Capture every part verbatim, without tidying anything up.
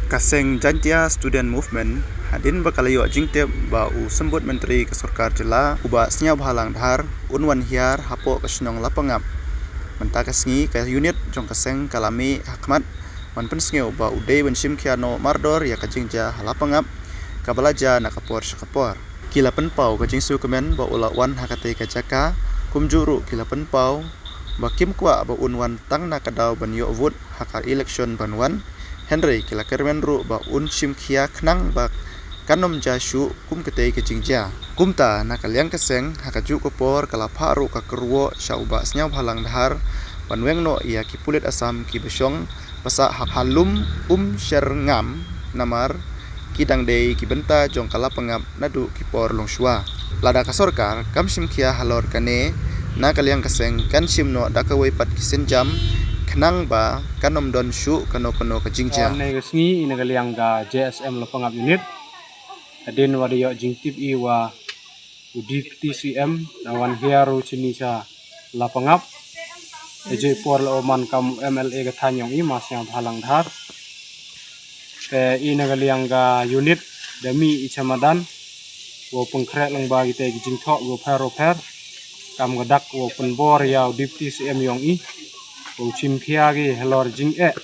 Ka seng Jaintia Student Movement, hadien ba ka la ïoh jingtip ba u Symbud Myntri ka Sorkar Jylla, u Bah Sniawbhalang Dhar, un wan hiar hapoh ka shnong Lapangap. Mynta ka sngi ka unit jong ka seng ka la mih ha khmat ban pynsngew ba u dei ban shim khia noh mardor ïa ka jingjia ha Lapangap, kaba la jia na ka por sha ka por. Ki la pynpaw ka jingsngewkmen ba u la wan ha katei ka jaka, kumjuh ruh ki la pynpaw ba kim kwah ba un wan tang na ka daw ban ïoh vote ha ka election ban wan, hynrei ki la kyrmen ruh ba un shim khia khnang ba kan ym jia shuh kum katei ka jingjia. Kumta na ka liang ka seng ha kajuh ka por ka la phah ruh ka kyrwoh sha u Bah Sniawbhalang Dhar ban weng noh ïa ki pulit Assam kiba shong basa ha, ha lum Umsherngam, namar ki dang dei ki bynta jong ka Lapangap naduh ki por longshuwa. Lada ka sorkar kam shim khia halor kane, na ka liang ka seng kan shim noh da kawei pat ki sienjam khnang ba kan ym don shuh kano kano ka jingjia. Ïa kane ka sngi, ïa na ka liang ka J S M Lapangap Unit, hadien ba da ïoh jingtip ïa u Deputy C M, da wan hiar u shane sha Lapangap. Ïa juh i por la u man kam u M L A ka thaiñ ïong i, Bah Sniawbhalang Dhar. Te ïa na ka liang ka unit da mih i cha madan, wow pynkhreh lyngba kitei ki jingthoh kiwa pher wa pher. Kam ka dak wow pynbor ïa u Deputy C M ïong i, wow shim khia ki halor jingeh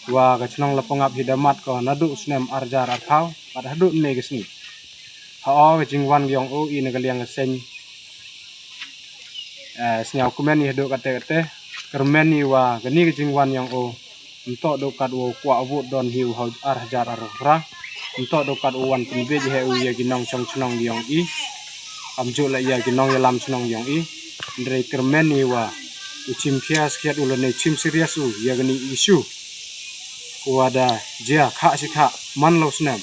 wa ka chnong Lapangap hi da mad ko naduh u snem ar hajar arphew bad haduh ynne ka sngi. Ha o ka jingwan ïong o, ïa na ka liang ka seng, eh, sngewkmen i haduh katte katte, kyrmen i wa kane ka jingwan ïong o, ym toh duh kat wow kwah vote don hi u ha ar hajar arphew phra, ym toh duh kat u wan pynbeit hi u ïa ki nongchong chnong ïong i, kamjuh leh ïa ki nongïalam chnong ïong i, hynrei kyrmen i wa u shim khia skhiat u lane shim serious u ïa kane issue. Wa da jia kha shi kha man la u snem.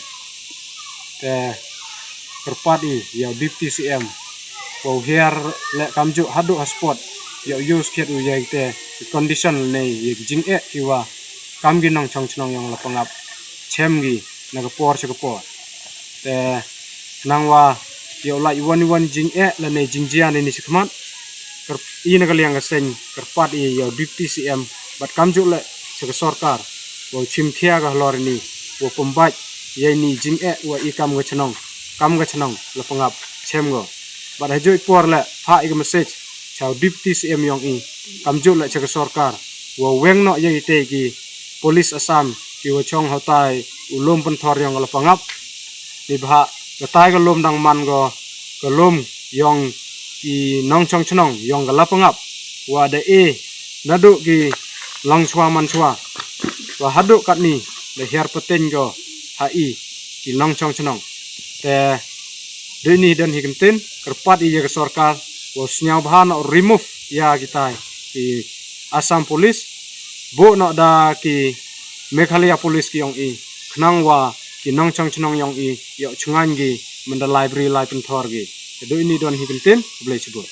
Te kyrpad i ïa u Deputy C M, wow hiar leh kamjuh haduh ha spot, ïa u ïoh skhiat u ïa kite ki condition lane ïa ki jingeh kiwa kam ki nongchong chnong ïong Lapangap chem ki na ka por sha ka por. Te khnang wa ïa u lait wan wan jingeh lane jingjia ne ni shakhmat, kyrp-, ïa na ka liang ka seng kyrpad i ïa u Deputy C M bad kamjuh leh sha ka sorkar, wow shim khia ka halor ini, wow pynbeit ïa ini jingeh wa i kam ka chnong, kam ka chnong Lapangap chem ko. Bad ha juh i por leh phah i ka message sha u Deputy C M ïong i, kamjuh leh sha ka sorkar, wow weng noh ïa kitei ki police Assam kiwa chong ha utai u lum pynthor ïong ka Lapangap. Neibhah katai ka lum dang man ko ka lum ïong ki nongchong chnong ïong ka Lapangap, wa da e naduh ki longshuwa manshuwa, wa haduh katni da hiar pateng ko ha i ki nongchong chnong. Te dei ni don hi kyntien, kyrpad i ïa ka sorkar, wow sngewbha noh remove ïa kitai ki Assam Police, buh noh da ki Meghalaya Police ki ïong i, khnang wa ki nongchong chnong ïong i ïoh chngaiñ ki mynda lai bri lai pynthor ki. Te dei ni don hi kyntien, khublei shibun.